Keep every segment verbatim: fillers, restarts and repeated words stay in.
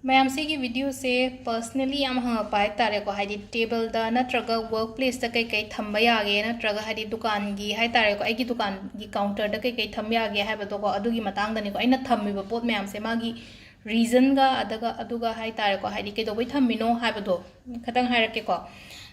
ꯃꯌꯥꯝ, ꯁꯤꯒꯤ ꯚꯤꯗꯤꯑꯣꯁꯦ ꯄꯔꯁꯅꯦꯂꯤ ꯌꯥꯝ ꯍꯪꯉꯛꯄ ꯍꯥꯏꯇꯥꯔꯦꯀꯣ, ꯍꯥꯏꯗꯤ ꯇꯦꯕꯜꯗ ꯅꯠꯇ꯭ꯔꯒ ꯋꯔꯛ ꯄ꯭ꯂꯦꯁꯇ ꯀꯩꯀꯩ ꯊꯝꯕ ꯌꯥꯒꯦ, ꯅꯠꯇ꯭ꯔꯒ ꯍꯥꯏꯗꯤ ꯗꯨꯀꯥꯟꯒꯤ ꯍꯥꯏꯇꯥꯔꯦꯀꯣ, ꯑꯩꯒꯤ ꯗꯨꯀꯥꯟꯒꯤ ꯀꯥꯎꯟꯇꯔꯗ ꯀꯩꯀꯩ ꯊꯝ ꯌꯥꯒꯦ ꯍꯥꯏꯕꯗꯣꯀꯣ, ꯑꯗꯨꯒꯤ ꯃꯇꯥꯡꯗꯅꯤꯀꯣ꯫ ꯑꯩꯅ ꯊꯝꯃꯤꯕ ꯄꯣꯠ ꯃꯌꯥꯝꯁꯦ ꯃꯥꯒꯤ ꯔꯤꯖꯟꯒ ꯑꯗꯨꯒ, ꯑꯗꯨꯒ ꯍꯥꯏꯇꯥꯔꯦꯀꯣ, ꯍꯥꯏꯗꯤ ꯀꯩꯗꯧꯕꯩ ꯊꯝꯃꯤꯅꯣ ꯍꯥꯏꯕꯗꯣ ꯈꯇꯪ ꯍꯥꯏꯔꯛꯀꯦꯀꯣ꯫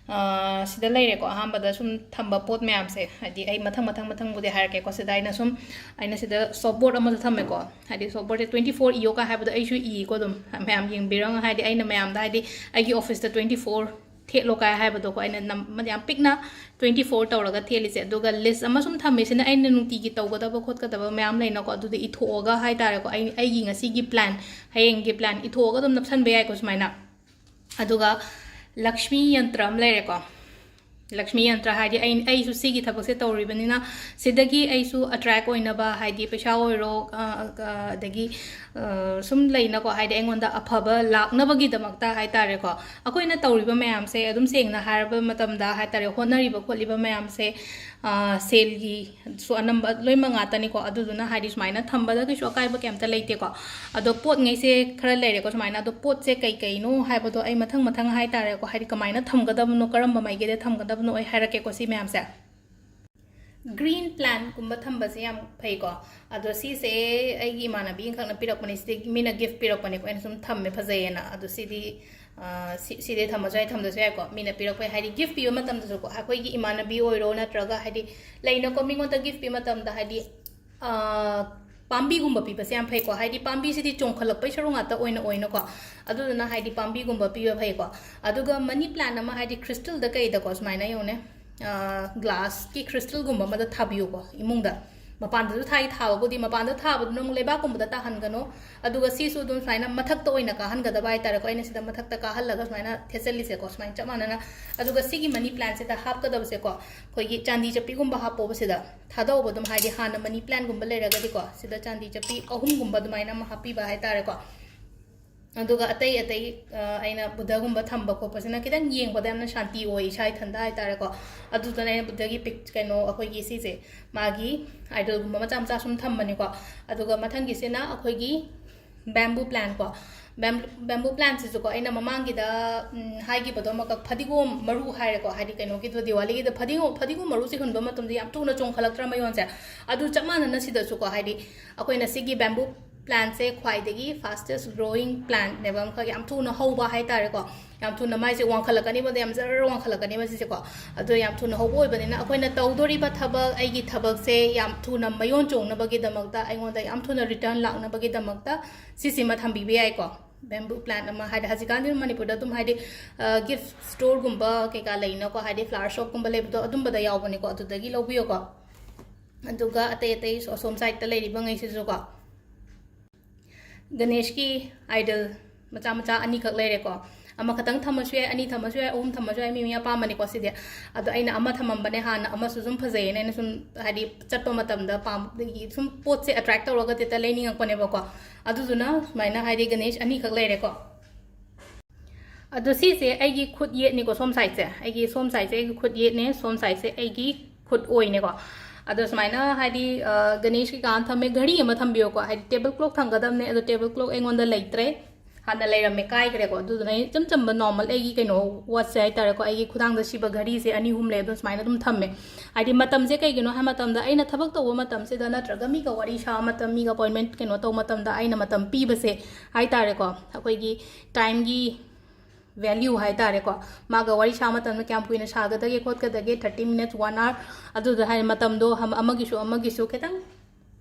ꯑꯥ, ꯁꯤꯗ ꯂꯩꯔꯦꯀꯣ, ꯑꯍꯥꯟꯕꯗ ꯁꯨꯝ ꯊꯝꯕ ꯄꯣꯠ ꯃꯌꯥꯝꯁꯦ, ꯍꯥꯏꯗꯤ ꯑꯩ ꯃꯊꯪ ꯃꯊꯪ ꯃꯊꯪꯕꯨꯗꯤ ꯍꯥꯏꯔꯛꯀꯦꯀꯣ꯫ ꯁꯤꯗ ꯑꯩꯅ ꯁꯨꯝ, ꯑꯩꯅ ꯁꯤꯗ ꯁꯣꯞꯕꯣꯔꯗ ꯑꯃꯁꯨ ꯊꯝꯃꯦꯀꯣ, ꯍꯥꯏꯗꯤ ꯁꯣꯞꯕꯣꯔꯗꯁꯦ "twenty four ꯏꯌꯣ" ꯀꯥꯏ ꯍꯥꯏꯕꯗꯣ ꯑꯩꯁꯨ ꯏꯀꯣ ꯑꯗꯨꯝ꯫ ꯃꯌꯥꯝ ꯌꯦꯡꯕꯤꯔꯣ, ꯍꯥꯏꯗꯤ ꯑꯩꯅ ꯃꯌꯥꯝꯗ, ꯍꯥꯏꯗꯤ ꯑꯩꯒꯤ ꯑꯣꯐꯤꯁꯇ "twenty four ꯊꯦꯠꯂꯣ" ꯀꯥꯏ ꯍꯥꯏꯕꯗꯣꯀꯣ, ꯑꯩꯅ ꯅꯝ-, ꯌꯥꯝ ꯄꯤꯛꯅ "twenty four" ꯇꯧꯔꯒ ꯊꯦꯠꯂꯤꯁꯦ꯫ ꯑꯗꯨꯒ ꯂꯤꯁ ꯑꯃ ꯁꯨꯝ ꯊꯝꯃꯤꯁꯤꯅ ꯑꯩꯅ ꯅꯨꯡꯇꯤꯒꯤ ꯇꯧꯒꯗꯕ ꯈꯣꯠꯀꯗꯕ ꯃꯌꯥꯝ ꯂꯩꯅꯀꯣ, ꯑꯗꯨꯗ ꯏꯊꯣꯛꯑꯒ ꯍꯥꯏꯇꯥꯔꯦꯀꯣ, ꯑꯩ, ꯑꯩꯒꯤ ꯉꯁꯤꯒꯤ ꯄ꯭ꯂꯥꯟ, ꯍꯌꯦꯡꯒꯤ ꯄ꯭ꯂꯥꯟ ꯏꯊꯣꯛꯑꯒ ꯑꯗꯨꯝ ꯅꯞꯁꯟꯕ ꯌꯥꯏꯀꯣ ꯁꯨꯃꯥꯏꯅ꯫ ꯑꯗꯨꯒ ꯂꯛꯁꯃꯤ ꯌꯟꯇ꯭ꯔ ꯑꯃ ꯂꯩꯔꯦꯀꯣ꯫ ꯂꯛꯁꯃꯤ ꯌꯟꯇ꯭ꯔ ꯍꯥꯏꯗꯤ ꯑꯩ, ꯑꯩꯁꯨ ꯁꯤꯒꯤ ꯊꯕꯛꯁꯦ ꯇꯧꯔꯤꯕꯅꯤꯅ, ꯁꯤꯗꯒꯤ ꯑꯩꯁꯨ ꯑꯦꯇ꯭ꯔꯦꯛ ꯑꯣꯏꯅꯕ, ꯍꯥꯏꯗꯤ ꯄꯩꯁꯥ ꯑꯣꯏꯔꯣ, ꯑ, ꯑ, ꯑꯗꯒꯤ, ꯑ, ꯁꯨꯝ ꯂꯩꯅꯀꯣ, ꯍꯥꯏꯗꯤ ꯑꯩꯉꯣꯟꯗ ꯑꯐꯕ ꯂꯥꯛꯅꯕꯒꯤꯗꯃꯛꯇ ꯍꯥꯏꯇꯥꯔꯦꯀꯣ꯫ ꯑꯩꯈꯣꯏꯅ ꯇꯧꯔꯤꯕ ꯃꯌꯥꯝꯁꯦ ꯑꯗꯨꯝ ꯁꯦꯡꯅ ꯍꯥꯏꯔꯕ ꯃꯇꯝꯗ ꯍꯥꯏꯇꯥꯔꯦ, ꯍꯣꯠꯅꯔꯤꯕ ꯈꯣꯠꯂꯤꯕ ꯃꯌꯥꯝꯁꯦ, ꯑ, ꯁꯦꯜꯒꯤ ꯁꯨ ꯑꯅꯝꯕ ꯂꯣꯏꯅꯃꯛ ꯉꯥꯛꯇꯅꯤꯀꯣ꯫ ꯑꯗꯨꯗꯨꯅ ꯍꯥꯏꯗꯤ ꯁꯨꯃꯥꯏꯅ ꯊꯝꯕꯗ ꯀꯩꯁꯨ ꯑꯀꯥꯏꯕ ꯀꯩꯝꯇ ꯂꯩꯇꯦꯀꯣ꯫ ꯑꯗꯣ ꯄꯣꯠꯉꯩꯁꯦ ꯈꯔ ꯂꯩꯔꯦꯀꯣ ꯁꯨꯃꯥꯏꯅ꯫ ꯑꯗꯣ ꯄꯣꯠꯁꯦ ꯀꯩ ꯀꯩꯅꯣ ꯍꯥꯏꯕꯗꯣ ꯑꯩ ꯃꯊꯪ ꯃꯊꯪ ꯍꯥꯏꯇꯥꯔꯦꯀꯣ, ꯍꯥꯏꯗꯤ ꯀꯃꯥꯏꯅ ꯊꯝꯒꯗꯕꯅꯣ, ꯀꯔꯝꯕ ꯃꯥꯏꯀꯩꯗ ꯊꯝꯒꯗꯕꯅꯣ ꯑꯩ ꯍꯥꯏꯔꯛꯀꯦꯀꯣ ꯁꯤ ꯃꯌꯥꯝꯁꯦ꯫ ꯒ꯭ꯔꯤꯟ ꯄ꯭ꯂꯥꯟꯠꯀꯨꯝꯕ ꯊꯝꯕꯁꯦ ꯌꯥꯝ ꯐꯩꯀꯣ꯫ ꯑꯗꯣ ꯁꯤꯁꯦ ꯑꯩꯒꯤ ꯏꯃꯥꯟꯅꯕꯤ ꯑꯃꯈꯛꯅ ꯄꯤꯔꯛꯄꯅꯦ, ꯁꯤꯗꯒꯤ ꯃꯤꯅ ꯒꯤꯐ ꯄꯤꯔꯛꯄꯅꯦꯀꯣ꯫ ꯑꯩꯅ ꯁꯨꯝ ꯊꯝꯃꯦ ꯐꯖꯩꯌꯦꯅ꯫ ꯑꯗꯣ ꯁꯤꯗꯤ, ꯑ, ꯁꯤ-, ꯁꯤꯗꯤ ꯊꯝꯃꯁꯨ ꯌꯥꯏ, ꯊꯝꯗ꯭ꯔꯁꯨ ꯌꯥꯏꯀꯣ꯫ ꯃꯤꯅ ꯄꯤꯔꯛꯄ ꯍꯥꯏꯗꯤ ꯒꯤꯐ ꯄꯤꯕ ꯃꯇꯝꯗꯁꯨꯀꯣ, ꯑꯩꯈꯣꯏꯒꯤ ꯏꯃꯥꯟꯅꯕꯤ ꯑꯣꯏꯔꯣ ꯅꯠꯇ꯭ꯔꯒ ꯍꯥꯏꯗꯤ ꯂꯩꯅꯀꯣ, ꯃꯤꯉꯣꯟꯗ ꯒꯤꯐ ꯄꯤꯕ ꯃꯇꯝꯗ ꯍꯥꯏꯗꯤ, ꯑ, ꯄꯥꯝꯕꯤꯒꯨꯝꯕ ꯄꯤꯕꯁꯦ ꯌꯥꯝ ꯐꯩꯀꯣ꯫ ꯍꯥꯏꯗꯤ ꯄꯥꯝꯕꯤꯁꯤꯗꯤ ꯆꯣꯡꯈꯠꯂꯛꯄꯩ ꯁꯔꯨꯛ ꯉꯥꯛꯇ ꯑꯣꯏꯅ ꯑꯣꯏꯅꯀꯣ꯫ ꯑꯗꯨꯗꯨꯅ ꯍꯥꯏꯗꯤ ꯄꯥꯝꯕꯤꯒꯨꯝꯕ ꯄꯤꯕ ꯐꯩꯀꯣ꯫ ꯑꯗꯨꯒ ꯃꯅꯤ ꯄ꯭ꯂꯥꯟꯠ ꯑꯃ ꯍꯥꯏꯗꯤ ꯈ꯭ꯔꯤꯁꯇꯜꯗ ꯀꯩꯗꯀꯣ ꯁꯨꯃꯥꯏꯅ ꯌꯦꯡꯉꯨꯅꯦ, ꯑ, ꯒ꯭ꯂꯥꯁꯀꯤ ꯈ꯭ꯔꯤꯁꯇꯜꯒꯨꯝꯕ ꯑꯃꯗ ꯊꯥꯕꯤꯌꯨꯀꯣ ꯏꯃꯨꯡꯗ꯫ ꯃꯄꯥꯟꯗꯁꯨ ꯊꯥꯏ ꯊꯥꯕꯕꯨꯗꯤ, ꯃꯄꯥꯟꯗ ꯊꯥꯕꯗꯨꯅ ꯑꯃꯨꯛ ꯂꯩꯕꯥꯛꯀꯨꯝꯕꯗ ꯇꯥꯍꯟꯒꯅꯣ꯫ ꯑꯗꯨꯒ ꯁꯤꯁꯨ ꯑꯗꯨꯝ ꯁꯨꯃꯥꯏꯅ ꯃꯊꯛꯇ ꯑꯣꯏꯅ ꯀꯥꯍꯟꯒꯗꯕ ꯍꯥꯏꯇꯥꯔꯦꯀꯣ꯫ ꯑꯩꯅ ꯁꯤꯗ ꯃꯊꯛꯇ ꯀꯥꯍꯜꯂꯒ ꯁꯨꯃꯥꯏꯅ ꯊꯦꯠꯆꯜꯂꯤꯁꯦꯀꯣ, ꯁꯨꯃꯥꯏꯅ ꯆꯞ ꯃꯥꯟꯅꯅ꯫ ꯑꯗꯨꯒ ꯁꯤꯒꯤ ꯃꯅꯤ ꯄ꯭ꯂꯥꯟꯠꯁꯤꯗ ꯍꯥꯞꯀꯗꯕꯁꯦꯀꯣ, ꯑꯩꯈꯣꯏꯒꯤ ꯆꯥꯟꯗꯤ ꯆꯞꯄꯤꯒꯨꯝꯕ ꯍꯥꯞꯄꯣꯕ ꯁꯤꯗ꯫ ꯊꯥꯗꯧꯕ ꯑꯗꯨꯝ, ꯍꯥꯏꯗꯤ ꯍꯥꯟꯅ ꯃꯅꯤ ꯄ꯭ꯂꯥꯟꯠꯒꯨꯝꯕ ꯂꯩꯔꯒꯗꯤꯀꯣ, ꯁꯤꯗ ꯆꯥꯟꯗꯤ ꯆꯞꯄꯤ ꯑꯍꯨꯝꯒꯨꯝꯕ ꯑꯗꯨꯃꯥꯏꯅ ꯑꯃ ꯍꯥꯞꯄꯤꯕ ꯍꯥꯏꯇꯥꯔꯦꯀꯣ꯫ ꯑꯗꯨꯒ ꯑꯇꯩ ꯑꯇꯩ, ꯑ, ꯑꯩꯅ ꯕꯨꯙꯒꯨꯝꯕ ꯊꯝꯕ ꯈꯣꯠꯄꯁꯤꯅ ꯈꯤꯇꯪ ꯌꯦꯡꯕꯗ ꯌꯥꯝꯅ ꯁꯥꯟꯇꯤ ꯑꯣꯏ ꯏꯁꯥ ꯏꯊꯟꯗ ꯍꯥꯏꯇꯥꯔꯦꯀꯣ꯫ ꯑꯗꯨꯗꯨꯅ ꯑꯩꯅ ꯕꯨꯙꯒꯤ ꯄꯤꯛ-, ꯀꯩꯅꯣ, ꯑꯩꯈꯣꯏꯒꯤ ꯁꯤꯁꯦ, ꯃꯥꯒꯤ ꯑꯥꯏꯗꯜꯒꯨꯝꯕ ꯃꯆꯥ ꯃꯆꯥ ꯁꯨꯝ ꯊꯝꯕꯅꯤꯀꯣ꯫ ꯑꯗꯨꯒ ꯃꯊꯪꯒꯤꯁꯤꯅ ꯑꯩꯈꯣꯏꯒꯤ ꯕꯦꯝꯕꯨ ꯄ꯭ꯂꯥꯟꯠꯀꯣ꯫ ꯕꯦꯝꯕꯨ ꯄ꯭ꯂꯥꯟꯁꯤꯁꯨꯀꯣ, ꯑꯩꯅ ꯃꯃꯥꯡꯒꯤꯗ ꯎꯝ, ꯍꯥꯏꯈꯤꯕꯗꯣ ꯑꯃꯈꯛ, ꯐꯗꯤꯒꯣꯝ ꯃꯔꯨ ꯍꯥꯏꯔꯦꯀꯣ, ꯍꯥꯏꯗꯤ ꯀꯩꯅꯣꯒꯤꯗꯣ, ꯗꯤꯋꯥꯂꯤꯒꯤꯗ ꯐꯗꯤꯒꯣꯝ ꯐꯗꯤꯒꯣꯝ ꯃꯔꯨꯁꯦ ꯍꯨꯟꯕ ꯃꯇꯝꯗ ꯌꯥꯝ ꯊꯨꯅ ꯆꯣꯡꯈꯠꯂꯛꯇ꯭ꯔꯥ ꯃꯌꯣꯟꯁꯦ? ꯑꯗꯨ ꯆꯞ ꯃꯥꯟꯅꯅ ꯁꯤꯗꯁꯨꯀꯣ, ꯍꯥꯏꯗꯤ ꯑꯩꯈꯣꯏꯅ ꯁꯤꯒꯤ ꯕꯦꯝꯕꯨ ꯄ꯭ꯂꯥꯟꯁꯦ ꯈ꯭ꯋꯥꯏꯗꯒꯤ fastest growing plant ꯅꯦꯕ, ꯑꯃꯈꯛ ꯌꯥꯝ ꯊꯨꯅ ꯍꯧꯕ ꯍꯥꯏꯇꯥꯔꯦꯀꯣ꯫ ꯌꯥꯝ ꯊꯨꯅ ꯃꯥꯏꯁꯦ ꯋꯥꯡꯈꯠꯂꯛꯀꯅꯤꯕ, ꯌꯥꯝ ꯖꯔ ꯋꯥꯡꯈꯠꯂꯛꯀꯅꯤꯕ ꯁꯤꯁꯦꯀꯣ꯫ ꯑꯗꯣ ꯌꯥꯝ ꯊꯨꯅ ꯍꯧꯕ ꯑꯣꯏꯕꯅꯤꯅ, ꯑꯩꯈꯣꯏꯅ ꯇꯧꯗꯣꯔꯤꯕ ꯊꯕꯛ, ꯑꯩꯒꯤ ꯊꯕꯛꯁꯦ ꯌꯥꯝ ꯊꯨꯅ ꯃꯌꯣꯟ ꯆꯣꯡꯅꯕꯒꯤꯗꯃꯛꯇ, ꯑꯩꯉꯣꯟꯗ ꯌꯥꯝ ꯊꯨꯅ ꯔꯤꯇꯔꯟ ꯂꯥꯛꯅꯕꯒꯤꯗꯃꯛꯇ ꯁꯤꯁꯤꯃ ꯊꯝꯕꯤꯕ ꯌꯥꯏꯀꯣ꯫ ꯕꯦꯝꯕꯨ ꯄ꯭ꯂꯥꯟ ꯑꯃ, ꯍꯥꯏꯗꯤ ꯍꯧꯖꯤꯛꯀꯥꯟꯗꯤ ꯃꯅꯤꯄꯨꯔꯗ ꯑꯗꯨꯝ, ꯍꯥꯏꯗꯤ ꯒꯤꯐ ꯁ꯭ꯇꯣꯔꯒꯨꯝꯕ ꯀꯩꯀꯥ ꯂꯩꯅꯀꯣ, ꯍꯥꯏꯗꯤ ꯐ꯭ꯂꯥꯋꯔ ꯁꯣꯞꯀꯨꯝꯕ ꯂꯩꯕꯗꯣ, ꯑꯗꯨꯝꯕꯗ ꯌꯥꯎꯕꯅꯤꯀꯣ, ꯑꯗꯨꯗꯒꯤ ꯂꯧꯕꯤꯌꯣꯀꯣ꯫ ꯑꯗꯨꯒ ꯑꯇꯩ ꯑꯇꯩ ꯑꯁꯣꯝ ꯁꯥꯏꯗꯇ ꯂꯩꯔꯤꯕ ꯉꯩꯁꯤꯁꯨꯀꯣ, ꯒꯅꯦꯁꯀꯤ ꯑꯥꯏꯗꯜ ꯃꯆꯥ ꯃꯆꯥ ꯑꯅꯤꯈꯛ ꯂꯩꯔꯦꯀꯣ꯫ ꯑꯃꯈꯛꯇꯪ ꯊꯝꯃꯁꯨ ꯌꯥꯏ, ꯑꯅꯤ ꯊꯝꯃꯁꯨ ꯌꯥꯏ, ꯑꯍꯨꯝ ꯊꯝꯃꯁꯨ ꯌꯥꯏ, ꯃꯤ ꯃꯤ ꯑꯄꯥꯝꯕꯅꯤꯀꯣ ꯁꯤꯗꯤ꯫ ꯑꯗꯣ ꯑꯩꯅ ꯑꯃ ꯊꯝꯃꯝꯕꯅꯦ ꯍꯥꯟꯅ, ꯑꯃꯁꯨ ꯁꯨꯝ ꯐꯖꯩꯌꯦꯅ ꯑꯩꯅ ꯁꯨꯝ, ꯍꯥꯏꯗꯤ ꯆꯠꯄ ꯃꯇꯝꯗ ꯄꯥꯝ-, ꯑꯗꯒꯤ ꯁꯨꯝ ꯄꯣꯠꯁꯦ ꯑꯦꯇ꯭ꯔꯦꯛ ꯇꯧꯔꯒ ꯍꯦꯛꯇ ꯂꯩꯅꯤꯡꯉꯛꯄꯅꯦꯕꯀꯣ꯫ ꯑꯗꯨꯗꯨꯅ ꯁꯨꯃꯥꯏꯅ, ꯍꯥꯏꯗꯤ ꯒꯅꯦꯁ ꯑꯅꯤꯈꯛ ꯂꯩꯔꯦꯀꯣ꯫ ꯑꯗꯣ ꯁꯤꯁꯦ ꯑꯩꯒꯤ ꯈꯨꯠ ꯌꯦꯠꯅꯤꯀꯣ, ꯁꯣꯝ ꯁꯥꯏꯗꯁꯦ ꯑꯩꯒꯤ, ꯁꯣꯝ ꯁꯥꯏꯗꯁꯦ ꯑꯩꯒꯤ ꯈꯨꯠ ꯌꯦꯠꯅꯦ, ꯁꯣꯝ ꯁꯥꯏꯗꯁꯦ ꯑꯩꯒꯤ ꯈꯨꯠ ꯑꯣꯏꯅꯦꯀꯣ꯫ ꯑꯗꯣ ꯁꯨꯃꯥꯏꯅ, ꯍꯥꯏꯗꯤ ꯑ, ꯒꯅꯦꯁ ꯀꯩꯀꯥ ꯊꯝꯃꯦ, ꯘꯔꯤ ꯑꯃ ꯊꯝꯕꯤꯌꯣꯀꯣ, ꯍꯥꯏꯗꯤ ꯇꯦꯕꯜ ꯀ꯭ꯂꯣꯛ ꯊꯝꯒꯗꯕꯅꯦ, ꯑꯗꯣ ꯇꯦꯕꯜ ꯀ꯭ꯂꯣꯛ ꯑꯩꯉꯣꯟꯗ ꯂꯩꯇ꯭ꯔꯦ, ꯍꯥꯟꯅ ꯂꯩꯔꯝꯃꯦ, ꯀꯥꯏꯈ꯭ꯔꯦꯀꯣ꯫ ꯑꯗꯨꯗꯨꯅ ꯑꯩ ꯏꯆꯝ ꯆꯝꯕ ꯅꯣꯔꯃꯦꯜ ꯑꯩꯒꯤ ꯀꯩꯅꯣ ꯋꯥꯠꯁꯦ ꯍꯥꯏꯇꯥꯔꯦꯀꯣ, ꯑꯩꯒꯤ ꯈꯨꯗꯥꯡꯗ ꯁꯤꯕ ꯘꯔꯤꯁꯦ ꯑꯅꯤ ꯑꯍꯨꯝ ꯂꯩ, ꯑꯗꯣ ꯁꯨꯃꯥꯏꯅ ꯑꯗꯨꯝ ꯊꯝꯃꯦ꯫ ꯍꯥꯏꯗꯤ ꯃꯇꯝꯁꯦ ꯀꯩꯒꯤꯅꯣ ꯍꯥꯏ ꯃꯇꯝꯗ, ꯑꯩꯅ ꯊꯕꯛ ꯇꯧꯕ ꯃꯇꯝꯁꯤꯗ ꯅꯠꯇ꯭ꯔꯒ ꯃꯤꯒ ꯋꯥꯔꯤ ꯁꯥꯕ ꯃꯇꯝ, ꯃꯤꯒ ꯑꯦꯄꯣꯏꯟꯃꯦꯟ ꯀꯩꯅꯣ ꯇꯧꯕ ꯃꯇꯝꯗ ꯑꯩꯅ ꯃꯇꯝ ꯄꯤꯕꯁꯦ ꯍꯥꯏꯇꯥꯔꯦꯀꯣ, ꯑꯩꯈꯣꯏꯒꯤ ꯇꯥꯏꯝꯒꯤ ꯚꯦꯂ꯭ꯌꯨ ꯍꯥꯏꯇꯥꯔꯦꯀꯣ, ꯃꯥꯒ ꯋꯥꯔꯤ ꯁꯥꯕ ꯃꯇꯝꯗ ꯀꯌꯥꯝ ꯀꯨꯏꯅ ꯁꯥꯒꯗꯒꯦ ꯈꯣꯠꯀꯗꯒꯦ, ꯊꯥꯔꯇꯤ ꯃꯤꯅꯠꯁ, ꯋꯥꯟ ꯑꯋꯥꯔ, ꯑꯗꯨꯗ ꯍꯥꯏꯗꯤ ꯃꯇꯝꯗꯣ ꯍꯝ-, ꯑꯃꯒꯤꯁꯨ ꯑꯃꯒꯤꯁꯨ ꯈꯤꯇꯪ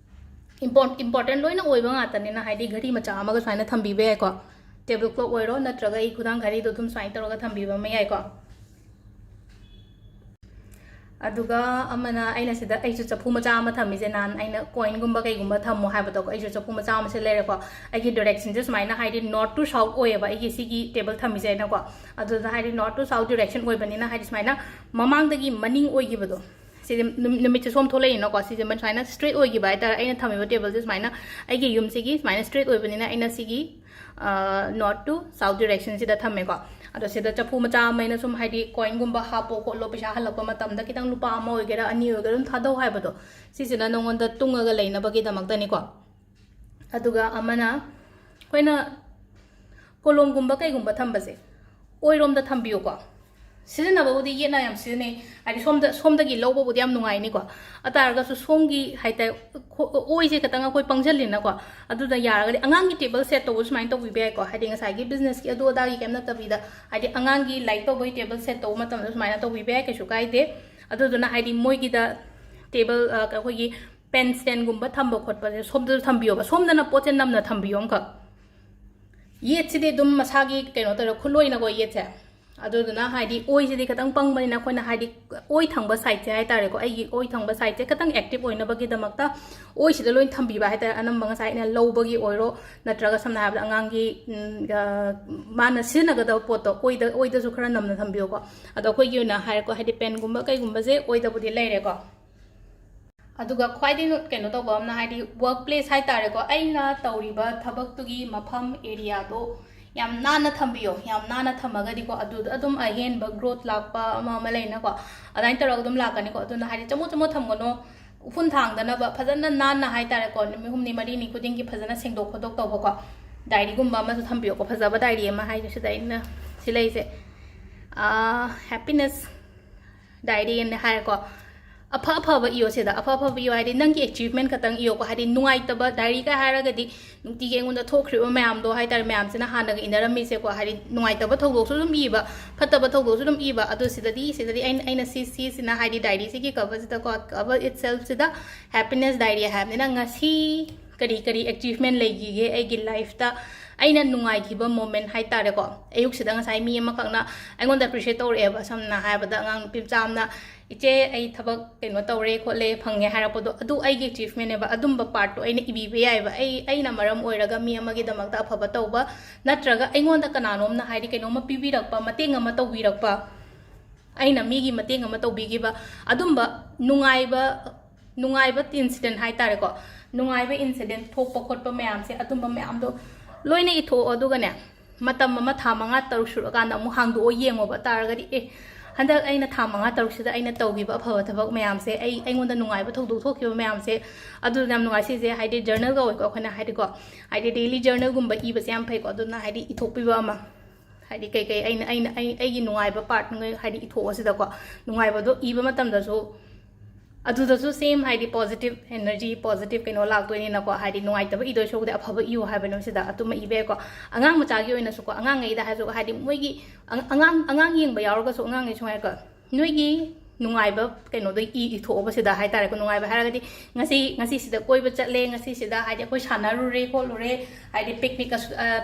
ꯏꯝꯄꯣꯔ-, ꯏꯝꯄꯣꯔꯇꯦꯟ ꯂꯣꯏꯅ ꯑꯣꯏꯕ ꯉꯥꯛꯇꯅꯤꯅ, ꯍꯥꯏꯗꯤ ꯘꯔꯤ ꯃꯆꯥ ꯑꯃꯒ ꯁꯨꯃꯥꯏꯅ ꯊꯝꯕꯤꯕ ꯌꯥꯏꯀꯣ꯫ ꯇꯦꯕꯜ ꯀ꯭ꯂꯣꯛ ꯑꯣꯏꯔꯣ, ꯅꯠꯇ꯭ꯔꯒ ꯑꯩ ꯈꯨꯗꯥꯡ ꯘꯔꯤꯗꯣ ꯑꯗꯨꯝ ꯁꯨꯃꯥꯏꯅ ꯇꯧꯔꯒ ꯊꯝꯕꯤꯕ ꯑꯃ ꯌꯥꯏꯀꯣ꯫ ꯑꯗꯨꯒ ꯑꯃꯅ, ꯑꯩꯅ ꯁꯤꯗ ꯑꯩꯁꯨ ꯆꯐꯨ ꯃꯆꯥ ꯑꯃ ꯊꯝꯃꯤꯁꯦ, ꯅꯍꯥꯟ ꯑꯩꯅ ꯀꯣꯏꯟꯒꯨꯝꯕ ꯀꯩꯒꯨꯝꯕ ꯊꯝꯃꯣ ꯍꯥꯏꯕꯗꯣꯀꯣ, ꯑꯩꯁꯨ ꯆꯐꯨ ꯃꯆꯥ ꯑꯃꯁꯦ ꯂꯩꯔꯦꯀꯣ꯫ ꯑꯩꯒꯤ ꯗꯥꯏꯔꯦꯛꯁꯟꯁꯦ ꯁꯨꯃꯥꯏꯅ, ꯍꯥꯏꯗꯤ north to south ꯑꯣꯏꯌꯦꯕ ꯑꯩꯒꯤ ꯁꯤꯒꯤ ꯇꯦꯕꯜ ꯊꯝꯃꯤꯁꯦ ꯑꯩꯅꯀꯣ꯫ ꯑꯗꯨꯗ ꯍꯥꯏꯗꯤ north to south direction ꯑꯣꯏꯕꯅꯤꯅ, ꯍꯥꯏꯗꯤ ꯁꯨꯃꯥꯏꯅ ꯃꯃꯥꯡꯗꯒꯤ ꯃꯅꯤꯡ ꯑꯣꯏꯈꯤꯕꯗꯣ, ꯁꯤꯗꯤ ꯅꯨꯝ-, ꯅꯨꯃꯤꯠꯁꯦ ꯁꯣꯝ ꯊꯣꯛꯂꯛꯏꯅꯀꯣ, ꯁꯤꯁꯦ ꯁꯨꯃꯥꯏꯅ ꯁ꯭ꯇ꯭ꯔꯦꯠ ꯑꯣꯏꯈꯤꯕ ꯍꯥꯏꯇꯥꯔꯦ꯫ ꯑꯩꯅ ꯊꯝꯃꯤꯕ ꯇꯦꯕꯜꯁꯦ ꯁꯨꯃꯥꯏꯅ ꯑꯩꯒꯤ ꯌꯨꯝꯁꯤꯒꯤ ꯁꯨꯃꯥꯏꯅ ꯁ꯭ꯇ꯭ꯔꯦꯠ ꯑꯣꯏꯕꯅꯤꯅ, ꯑꯩꯅ ꯁꯤꯒꯤ ꯑ, north to south directionꯁꯤꯗ ꯊꯝꯃꯦꯀꯣ꯫ ꯑꯗꯣ ꯁꯤꯗ ꯆꯐꯨ ꯃꯆꯥ ꯑꯃ ꯑꯩꯅ ꯁꯨꯝ, ꯍꯥꯏꯗꯤ ꯀꯣꯏꯟꯒꯨꯝꯕ ꯍꯥꯞꯄꯣ ꯈꯣꯠꯂꯣ, ꯄꯩꯁꯥ ꯍꯜꯂꯛꯄ ꯃꯇꯝꯗ ꯈꯤꯇꯪ ꯂꯨꯄꯥ ꯑꯃ ꯑꯣꯏꯒꯦꯔꯥ ꯑꯅꯤ ꯑꯣꯏꯒꯦꯔꯥ ꯑꯗꯨꯝ ꯊꯥꯗꯧ ꯍꯥꯏꯕꯗꯣ, ꯁꯤꯁꯤꯅ ꯅꯉꯣꯟꯗ ꯇꯨꯡꯉꯒ ꯂꯩꯅꯕꯒꯤꯗꯃꯛꯇꯅꯤꯀꯣ꯫ ꯑꯗꯨꯒ ꯑꯃꯅ ꯑꯩꯈꯣꯏꯅ ꯀꯣꯂꯣꯝꯒꯨꯝꯕ ꯀꯩꯒꯨꯝꯕ ꯊꯝꯕꯁꯦ ꯑꯣꯏꯔꯣꯝꯗ ꯊꯝꯕꯤꯌꯨꯀꯣ꯫ ꯁꯤꯖꯤꯟꯅꯕꯕꯨꯗꯤ ꯌꯦꯠꯅ ꯌꯥꯝ ꯁꯤꯖꯤꯟꯅꯩ, ꯍꯥꯏꯗꯤ ꯁꯣꯝꯗ, ꯁꯣꯝꯗꯒꯤ ꯂꯧꯕꯕꯨꯗꯤ ꯌꯥꯝ ꯅꯨꯡꯉꯥꯏꯅꯤꯀꯣ꯫ ꯑꯗꯨ ꯇꯥꯔꯒꯁꯨ ꯁꯣꯝꯒꯤ ꯍꯥꯏꯇꯥꯔꯦ, ꯈꯣ-, ꯑꯣꯏꯁꯦ ꯈꯤꯇꯪ ꯑꯩꯈꯣꯏ ꯄꯪꯁꯤꯜꯂꯤꯅꯀꯣ꯫ ꯑꯗꯨꯅ ꯌꯥꯔꯒꯗꯤ ꯑꯉꯥꯡꯒꯤ ꯇꯦꯕꯜ ꯁꯦꯠ ꯇꯧꯕ ꯁꯨꯃꯥꯏꯅ ꯇꯧꯕꯤꯕ ꯌꯥꯏꯀꯣ, ꯍꯥꯏꯗꯤ ꯉꯁꯥꯏꯒꯤ ꯕꯤꯖꯤꯅꯦꯁꯀꯤ ꯑꯗꯨ ꯑꯗꯥꯒꯤ ꯀꯩꯝ ꯅꯠꯇꯕꯤꯗ, ꯍꯥꯏꯗꯤ ꯑꯉꯥꯡꯒꯤ ꯂꯥꯏꯔꯤꯛ ꯇꯧꯕꯒꯤ ꯇꯦꯕꯜ ꯁꯦꯠ ꯇꯧꯕ ꯃꯇꯝꯗ ꯁꯨꯃꯥꯏꯅ ꯇꯧꯕꯤꯕ ꯌꯥꯏ, ꯀꯩꯁꯨ ꯀꯥꯏꯗꯦ꯫ ꯑꯗꯨꯗꯨꯅ ꯍꯥꯏꯗꯤ ꯃꯣꯏꯒꯤꯗ ꯇꯦꯕꯜ, ꯑ, ꯑꯩꯈꯣꯏꯒꯤ ꯄꯦꯟ ꯁ꯭ꯇꯦꯟꯒꯨꯝꯕ ꯊꯝꯕ ꯈꯣꯠꯄꯁꯦ ꯁꯣꯝꯗꯁꯨ ꯊꯝꯕꯤꯌꯣꯕ, ꯁꯣꯝꯗꯅ ꯄꯣꯠꯁꯦ ꯅꯝꯅ ꯊꯝꯕꯤꯌꯣ ꯑꯃꯈꯛ꯫ ꯌꯦꯠꯁꯤꯗꯤ ꯑꯗꯨꯝ ꯃꯁꯥꯒꯤ ꯀꯩꯅꯣ ꯇꯧꯔ ꯈꯨꯠꯂꯣꯏꯅꯀꯣ ꯌꯦꯠꯁꯦ꯫ ꯑꯗꯨꯗꯨꯅ ꯍꯥꯏꯗꯤ ꯑꯣꯏꯁꯤꯗꯤ ꯈꯤꯇꯪ ꯄꯪꯕꯅꯤꯅ ꯑꯩꯈꯣꯏꯅ ꯍꯥꯏꯗꯤ ꯑꯣꯏ ꯊꯪꯕ ꯁꯥꯏꯠꯁꯦ ꯍꯥꯏꯇꯥꯔꯦꯀꯣ, ꯑꯩꯒꯤ ꯑꯣꯏ ꯊꯪꯕ ꯁꯥꯏꯠꯁꯦ ꯈꯤꯇꯪ ꯑꯦꯛꯇꯤꯚ ꯑꯣꯏꯅꯕꯒꯤꯗꯃꯛꯇ ꯑꯣꯏꯁꯤꯗ ꯂꯣꯏ ꯊꯝꯕꯤꯕ ꯍꯥꯏꯇꯥꯔꯦ꯫ ꯑꯅꯝꯕ ꯉꯁꯥꯏ ꯑꯩꯅ ꯂꯧꯕꯒꯤ ꯑꯣꯏꯔꯣ, ꯅꯠꯇ꯭ꯔꯒ ꯁꯝꯅ ꯍꯥꯏꯔꯕꯗ ꯑꯉꯥꯡꯒꯤ, ꯎꯝ, ꯑ, ꯃꯥꯅ ꯁꯤꯖꯤꯟꯅꯒꯗꯕ ꯄꯣꯠꯇꯣ ꯑꯣꯏꯗ, ꯑꯣꯏꯗꯁꯨ ꯈꯔ ꯅꯝꯅ ꯊꯝꯕꯤꯌꯣꯀꯣ꯫ ꯑꯗꯣ ꯑꯩꯈꯣꯏꯒꯤ ꯑꯣꯏꯅ ꯍꯥꯏꯔꯦꯀꯣ, ꯍꯥꯏꯗꯤ ꯄꯦꯟꯒꯨꯝꯕ ꯀꯩꯒꯨꯝꯕꯁꯦ ꯑꯣꯏꯗꯕꯨꯗꯤ ꯂꯩꯔꯦꯀꯣ꯫ ꯑꯗꯨꯒ ꯈ꯭ꯋꯥꯏꯗꯒꯤ ꯀꯩꯅꯣ ꯇꯧꯕ ꯑꯃꯅ, ꯍꯥꯏꯗꯤ ꯋꯥꯔꯛ ꯄ꯭ꯂꯦꯁ ꯍꯥꯏꯇꯥꯔꯦꯀꯣ, ꯑꯩꯅ ꯇꯧꯔꯤꯕ ꯊꯕꯛꯇꯨꯒꯤ ꯃꯐꯝ ꯑꯦꯔꯤꯌꯥꯗꯣ ꯌꯥꯝ ꯅꯥꯟꯅ ꯊꯝꯕꯤꯌꯣ꯫ ꯌꯥꯝ ꯅꯥꯟꯅ ꯊꯝꯃꯒꯗꯤꯀꯣ, ꯑꯗꯨꯗ ꯑꯗꯨꯝ ꯑꯍꯦꯟꯕ ꯒ꯭ꯔꯣꯠ ꯂꯥꯛꯄ ꯑꯃ ꯑꯃ ꯂꯩꯅꯀꯣ, ꯑꯗꯨꯃꯥꯏꯅ ꯇꯧꯔꯒ ꯑꯗꯨꯝ ꯂꯥꯛꯀꯅꯤꯀꯣ꯫ ꯑꯗꯨꯅ ꯍꯥꯏꯗꯤ ꯆꯃꯣꯠ ꯆꯃꯣꯠ ꯊꯝꯒꯅꯣ, ꯎꯐꯨꯟ ꯊꯥꯡꯗꯅꯕ ꯐꯖꯅ ꯅꯥꯟꯅ ꯍꯥꯏꯇꯥꯔꯦꯀꯣ, ꯅꯨꯃꯤꯠ ꯍꯨꯝꯅꯤ ꯃꯔꯤꯅꯤ ꯈꯨꯗꯤꯡꯒꯤ ꯐꯖꯅ ꯁꯦꯡꯗꯣꯛ ꯈꯣꯠꯇꯣꯛ ꯇꯧꯕꯀꯣ꯫ ꯗꯥꯏꯔꯤꯒꯨꯝꯕ ꯑꯃꯁꯨ ꯊꯝꯕꯤꯌꯣꯀꯣ, ꯐꯖꯕ ꯗꯥꯏꯔꯤ ꯑꯃ ꯍꯥꯏꯁꯦ ꯁꯤꯗ ꯑꯩꯅ ꯁꯤ ꯂꯩꯁꯦ, ꯍꯦꯄꯤꯅꯦꯁ ꯗꯥꯏꯔꯤꯅꯦ ꯍꯥꯏꯔꯦꯀꯣ꯫ ꯑꯐ ꯑꯐꯕ ꯏꯌꯣ ꯁꯤꯗ, ꯑꯐ ꯑꯐꯕ ꯏꯌꯣ ꯍꯥꯏꯗꯤ ꯅꯪꯒꯤ ꯑꯦꯆꯤꯚꯃꯦꯟ ꯈꯛꯇꯪ ꯏꯌꯣꯀꯣ꯫ ꯍꯥꯏꯗꯤ ꯅꯨꯡꯉꯥꯏꯇꯕ ꯗꯥꯏꯔꯤꯒ ꯍꯥꯏꯔꯒꯗꯤ ꯅꯨꯡꯇꯤꯒꯤ ꯑꯩꯉꯣꯟꯗ ꯊꯣꯛꯈ꯭ꯔꯤꯕ ꯃꯌꯥꯝꯗꯣ ꯍꯥꯏꯇꯥꯔꯦ, ꯃꯌꯥꯝꯁꯤꯅ ꯍꯥꯟꯅꯒ ꯏꯅꯔꯝꯃꯤꯁꯦꯀꯣ꯫ ꯍꯥꯏꯗꯤ ꯅꯨꯡꯉꯥꯏꯇꯕ ꯊꯧꯗꯣꯛꯁꯨ ꯑꯗꯨꯝ ꯏꯕ, ꯐꯠꯇꯕ ꯊꯧꯗꯣꯛꯁꯨ ꯑꯗꯨꯝ ꯏꯕ꯫ ꯑꯗꯣ ꯁꯤꯗꯗꯤ, ꯁꯤꯗꯗꯤ ꯑꯩꯅ, ꯑꯩꯅ ꯁꯤ, ꯁꯤꯁꯤꯅ ꯍꯥꯏꯗꯤ ꯗꯥꯏꯔꯤꯁꯤꯒꯤ ꯀꯕꯔꯁꯤꯗꯀꯣ, ꯀꯕꯔ ꯏꯠꯁꯦꯜꯐꯁꯤꯗ ꯍꯦꯄꯤꯅꯦꯁ ꯗꯥꯏꯔꯤ ꯍꯥꯏꯕꯅꯤꯅ ꯉꯁꯤ ꯀꯔꯤ ꯀꯔꯤ ꯑꯦꯆꯤꯚꯃꯦꯟ ꯂꯩꯈꯤꯒꯦ ꯑꯩꯒꯤ ꯂꯥꯏꯐꯇ, ꯑꯩꯅ ꯅꯨꯡꯉꯥꯏꯈꯤꯕ ꯃꯣꯃꯦꯟ ꯍꯥꯏꯇꯥꯔꯦꯀꯣ꯫ ꯑꯌꯨꯛꯁꯤꯗ ꯉꯁꯥꯏ ꯃꯤ ꯑꯃꯈꯛꯅ ꯑꯩꯉꯣꯟꯗ ꯑꯦꯄ꯭ꯔꯤꯁꯤꯌꯦꯠ ꯇꯧꯔꯛꯑꯦꯕ꯫ ꯁꯝꯅ ꯍꯥꯏꯔꯕꯗ ꯑꯉꯥꯡ ꯅꯨꯄꯤ ꯃꯆꯥ ꯑꯃꯅ, "ꯏꯆꯦ, ꯑꯩ ꯊꯕꯛ ꯀꯩꯅꯣ ꯇꯧꯔꯦ ꯈꯣꯠꯂꯦ ꯐꯪꯉꯦ" ꯍꯥꯏꯔꯛꯄꯗꯣ, ꯑꯗꯨ ꯑꯩꯒꯤ ꯑꯦꯆꯤꯚꯃꯦꯟꯅꯦꯕ꯫ ꯑꯗꯨꯝꯕ ꯄꯥꯔꯠꯇꯣ ꯑꯩꯅ ꯏꯕꯤꯕ ꯌꯥꯏꯑꯕ꯫ ꯑꯩ, ꯑꯩꯅ ꯃꯔꯝ ꯑꯣꯏꯔꯒ ꯃꯤ ꯑꯃꯒꯤꯗꯃꯛꯇ ꯑꯐꯕ ꯇꯧꯕ, ꯅꯠꯇ꯭ꯔꯒ ꯑꯩꯉꯣꯟꯗ ꯀꯅꯥꯅꯣꯝꯅ ꯍꯥꯏꯗꯤ ꯀꯩꯅꯣꯝꯃ ꯄꯤꯕꯤꯔꯛꯄ, ꯃꯇꯦꯡ ꯑꯃ ꯇꯧꯕꯤꯔꯛꯄ, ꯑꯩꯅ ꯃꯤꯒꯤ ꯃꯇꯦꯡ ꯑꯃ ꯇꯧꯕꯤꯈꯤꯕ, ꯑꯗꯨꯝꯕ ꯅꯨꯡꯉꯥꯏꯕ, ꯅꯨꯡꯉꯥꯏꯕ ꯏꯟꯁꯤꯗꯦꯟ ꯍꯥꯏꯇꯥꯔꯦꯀꯣ, ꯅꯨꯡꯉꯥꯏꯕ ꯏꯟꯁꯤꯗꯦꯟ ꯊꯣꯛꯄ ꯈꯣꯠꯄ ꯃꯌꯥꯝꯁꯦ, ꯑꯗꯨꯝꯕ ꯃꯌꯥꯝꯗꯣ ꯂꯣꯏꯅ ꯏꯊꯣꯛꯑꯣ꯫ ꯑꯗꯨꯒꯅꯦ, ꯃꯇꯝ ꯑꯃ, ꯊꯥ ꯃꯉꯥ ꯇꯔꯨꯛ ꯁꯨꯔꯀꯥꯟꯗ ꯑꯃꯨꯛ ꯍꯥꯡꯗꯣꯛꯑ ꯌꯦꯡꯉꯣꯕ꯫ ꯇꯥꯔꯒꯗꯤ, "ꯑꯦ, ꯍꯟꯗꯛ ꯑꯩꯅ ꯊꯥ ꯃꯉꯥ ꯇꯔꯨꯛꯁꯤꯗ ꯑꯩꯅ ꯇꯧꯈꯤꯕ ꯑꯐꯕ ꯊꯕꯛ ꯃꯌꯥꯝꯁꯦ, ꯑꯩ ꯑꯩꯉꯣꯟꯗ ꯅꯨꯡꯉꯥꯏꯕ ꯊꯧꯗꯣꯛ ꯊꯣꯛꯈꯤꯕ ꯃꯌꯥꯝꯁꯦ, ꯑꯗꯨꯅ ꯌꯥꯝ ꯅꯨꯡꯉꯥꯏ꯫ ꯁꯤꯁꯦ ꯍꯥꯏꯗꯤ ꯖꯔꯅꯦꯜ ꯀꯧꯋꯦꯀꯣ ꯑꯩꯈꯣꯏꯅ ꯍꯥꯏꯗꯤꯀꯣ, ꯍꯥꯏꯗꯤ ꯗꯦꯂꯤ ꯖꯔꯅꯦꯜꯒꯨꯝꯕ ꯏꯕꯁꯦ ꯌꯥꯝ ꯐꯩꯀꯣ꯫ ꯑꯗꯨꯅ ꯍꯥꯏꯗꯤ ꯏꯊꯣꯛꯄꯤꯕ ꯑꯃ, ꯍꯥꯏꯗꯤ ꯀꯩꯀꯩ ꯑꯩꯅ ꯑꯩꯅ ꯑꯩ ꯑꯩꯒꯤ ꯅꯨꯡꯉꯥꯏꯕ ꯄꯥꯔꯠꯉꯩ ꯍꯥꯏꯗꯤ ꯏꯊꯣꯛꯑꯣ ꯁꯤꯗꯀꯣ꯫ ꯅꯨꯡꯉꯥꯏꯕꯗꯣ ꯏꯕ ꯃꯇꯝꯗꯁꯨ ꯑꯗꯨꯗꯁꯨ ꯁꯦꯝ ꯍꯥꯏꯗꯤ ꯄꯣꯖꯤꯇꯤꯞ ꯑꯦꯅꯔꯖꯤ, ꯄꯣꯖꯤꯇꯤꯞ ꯀꯩꯅꯣ ꯂꯥꯛꯇꯣꯏꯅꯤꯅꯀꯣ꯫ ꯍꯥꯏꯗꯤ ꯅꯨꯡꯉꯥꯏꯇꯕ ꯏꯗꯣꯏ ꯁꯔꯨꯛꯇꯤ ꯑꯐꯕ ꯏꯌꯨ ꯍꯥꯏꯕꯅꯦꯕ ꯁꯤꯗ꯫ ꯑꯗꯨꯃ ꯏꯕ ꯌꯥꯏꯀꯣ꯫ ꯑꯉꯥꯡ ꯃꯆꯥꯒꯤ ꯑꯣꯏꯅꯁꯨꯀꯣ, ꯑꯉꯥꯡꯉꯩꯗ ꯍꯥꯏꯔꯁꯨ ꯍꯥꯏꯗꯤ ꯃꯣꯏꯒꯤ ꯑꯉ- ꯑꯉꯥꯡ ꯑꯉꯥꯡ ꯌꯦꯡꯕ ꯌꯥꯎꯔꯒꯁꯨ ꯑꯉꯥꯡꯉꯩꯁꯨ ꯉꯥꯏꯀꯣ, ꯅꯣꯏꯒꯤ ꯅꯨꯡꯉꯥꯏꯕ ꯀꯩꯅꯣꯗꯣ ꯏ ꯏꯊꯣꯛꯑꯣꯕ ꯁꯤꯗ ꯍꯥꯏꯇꯥꯔꯦꯀꯣ꯫ ꯅꯨꯡꯉꯥꯏꯕ ꯍꯥꯏꯔꯒꯗꯤ ꯉꯁꯤ ꯉꯁꯤꯁꯤꯗ ꯀꯣꯏꯕ ꯆꯠꯂꯦ, ꯉꯁꯤꯁꯤꯗ ꯍꯥꯏꯗꯤ ꯑꯩꯈꯣꯏ ꯁꯥꯟꯅꯔꯨꯔꯦ ꯈꯣꯠꯂꯨꯔꯦ, ꯍꯥꯏꯗꯤ ꯄꯤꯛꯅꯤꯛ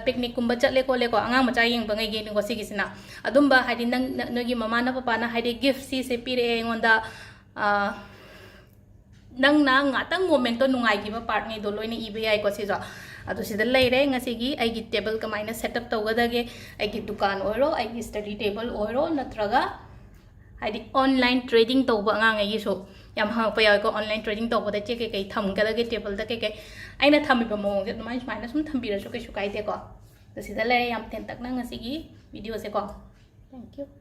ꯄꯤꯛꯅꯤꯛꯀꯨꯝꯕ ꯆꯠꯂꯦ ꯈꯣꯠꯂꯦꯀꯣ꯫ ꯑꯉꯥꯡ ꯃꯆꯥ ꯌꯦꯡꯕꯉꯩꯒꯤꯅꯤꯀꯣ ꯁꯤꯒꯤꯁꯤꯅ꯫ ꯑꯗꯨꯝꯕ ꯍꯥꯏꯗꯤ ꯅꯪ ꯅ- ꯅꯣꯏꯒꯤ ꯃꯃꯥꯅ ꯄꯄꯥꯅ ꯍꯥꯏꯗꯤ ꯒꯤꯐ ꯁꯤꯁꯦ ꯄꯤꯔꯛꯑꯦ ꯑꯩꯉꯣꯟꯗ, ꯑ, ꯅꯪꯅ ꯉꯥꯛꯇꯪ ꯃꯣꯃꯦꯟꯠꯇꯣ ꯅꯨꯡꯉꯥꯏꯈꯤꯕ ꯄꯥꯔꯠꯉꯩꯗꯣ ꯂꯣꯏꯅ ꯏꯕ ꯌꯥꯏꯀꯣ ꯁꯤꯁꯨ꯫ ꯑꯗꯣ ꯁꯤꯗ ꯂꯩꯔꯦ ꯉꯁꯤꯒꯤ ꯑꯩꯒꯤ ꯇꯦꯕꯜ ꯀꯃꯥꯏꯅ ꯁꯦꯠ ꯑꯞ ꯇꯧꯒꯗꯒꯦ꯫ ꯑꯩꯒꯤ ꯗꯨꯀꯥꯟ ꯑꯣꯏꯔꯣ, ꯑꯩꯒꯤ ꯁ꯭ꯇꯗꯤ ꯇꯦꯕꯜ ꯑꯣꯏꯔꯣ, ꯅꯠꯇ꯭ꯔꯒ ꯍꯥꯏꯗꯤ ꯑꯣꯟꯂꯥꯏꯟ ꯇ꯭ꯔꯦꯗꯤꯡ ꯇꯧꯕ ꯑꯉꯥꯡꯉꯩꯒꯤꯁꯨ ꯌꯥꯝ ꯍꯪꯉꯛꯄ ꯌꯥꯎꯋꯦꯀꯣ꯫ ꯑꯣꯟꯂꯥꯏꯟ ꯇ꯭ꯔꯦꯗꯤꯡ ꯇꯧꯕꯗ ꯆꯦ ꯀꯩꯀꯩ ꯊꯝꯒꯗꯒꯦ, ꯇꯦꯕꯜꯗ ꯀꯩꯀꯩ? ꯑꯩꯅ ꯊꯝꯃꯤꯕ ꯃꯑꯣꯡꯁꯦ ꯑꯗꯨꯃꯥꯏꯅ ꯁꯨꯃꯥꯏꯅ ꯁꯨꯝ ꯊꯝꯕꯤꯔꯁꯨ ꯀꯩꯁꯨ ꯀꯥꯏꯗꯦꯀꯣ꯫ ꯑꯗꯣ ꯁꯤꯗ ꯂꯩꯔꯦ ꯌꯥꯝ ꯇꯦꯟꯇꯛꯅ ꯉꯁꯤꯒꯤ ꯚꯤꯗꯤꯑꯣꯁꯦꯀꯣ꯫ Thank you.